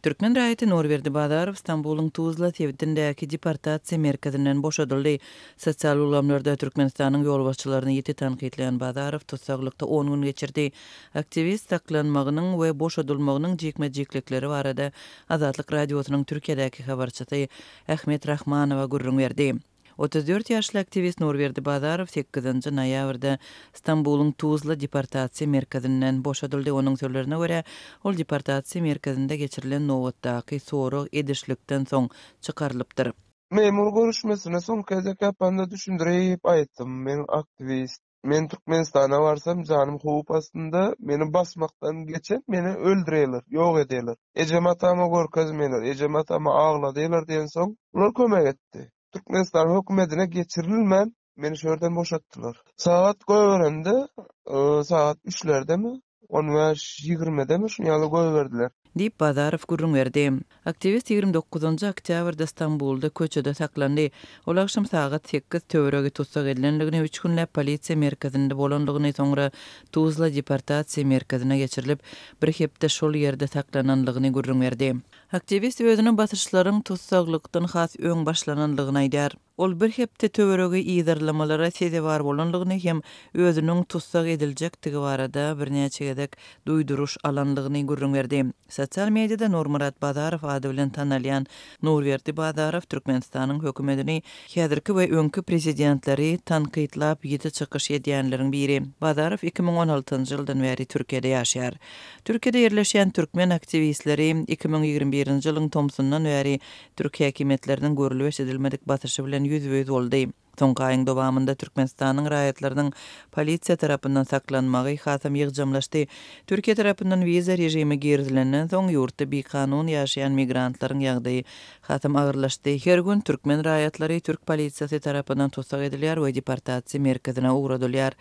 Türkmen raýaty Nurberdi Bazarow Stambulyň Tuzla sebitindäki deportasiýa merkezinden boşadyldy. Sosial ulgamlarda Türkmenistanyň ýolbaşçylaryny ýiti tankytlaýan Bazarow tussaglykda on gün geçirdi. Aktiwist saklanmagynyň we boşadylmagynyň jikme-jiklikleri barada Azatlyk Radiosynyň Türkiýedäki habarçysy Ahmet Rahmanowa gürrüň berdi. 34 ýaşly aktiwist Nurberdi Bazarow sekizinji noýabrda Stambulyň Tuzla deportasiýa merkezinden boşadyldy. Onuň sözlerine görä, ol deportasiýa merkezinde geçirilen nobatdaky sorag edişlikden soň çykarylypdyr. Memur görüşmesine soňky gezek ýapanda düşündirip aýtdym, men aktiwist, men Türkmenistana barsam janym howp astynda, meni basmakdan geçen meni öldürerler, ýok ederler. Ejem-atama görkezmeýärler, ejem-atama agladýarlar diýensoň, bular kömek etdi. Türkmenistan hökümetine geçirilmän meni şu ýerden boşatdylar. Sagat goýberende, sagat üçlerdemi, on bäş ýigrimidemi şuny ýaly goýberdiler. Diýip, Bazarow gürrüň berdi. Aktiwist 29 oktýabrda Stambulda köçede saklandy. Ol agşam sagat sekiz töweregi tussag edilendigini, üç günläp polisiýa merkezinde bolandygyny, soňra Tuzla deportasiýa merkezine geçirilip, bir hepde şol ýerde saklanandygyny gürrüň berdi. Aktiwist özüne basyşlaryň tussaglykdan has öň başlanandygyny aýdýar. Ol bir hepde töweregi yzarlamalara sezewar bolandygyny hem özüniň tussag ediljekdigi barada birnäçe gezek duýduryş alandygyny gürrüň berdi. Sosial mediada Nurmyrat Bazarow ady bilen tanalýan Nurberdi Bazarow Türkmenistanyň hökümetini, häzirki we öňki prezidentleri tankytlap ýiti çykyş edýänleriň biri. Bazarow 2016-njy ýyldan bäri Türkiýede ýaşaýar. Türkiýede ýerleşýän türkmen aktiwistleri 2021-nji ýylyň tomsundan bäri Türk häkimiýetleriniň görlüp-eşidilmedik basyşy bilen ýüzbe-ýüz boldy. Soňky aýyň dowamynda Türkmenistanyň raýatlarynyň polisiýa tarapyndan saklanmagy hasam ýygjamlaşdy. Türkiýe tarapyndan wiza režimi girizilenden soň, ýurtda bikanun ýaşaýan migrantlaryň ýagdaýy hasam agyrlaşdy. Her gün türkmen raýatlary türk polisiýasy tarapyndan tussag edilýär we deportasiýa merkezine ugradylýar.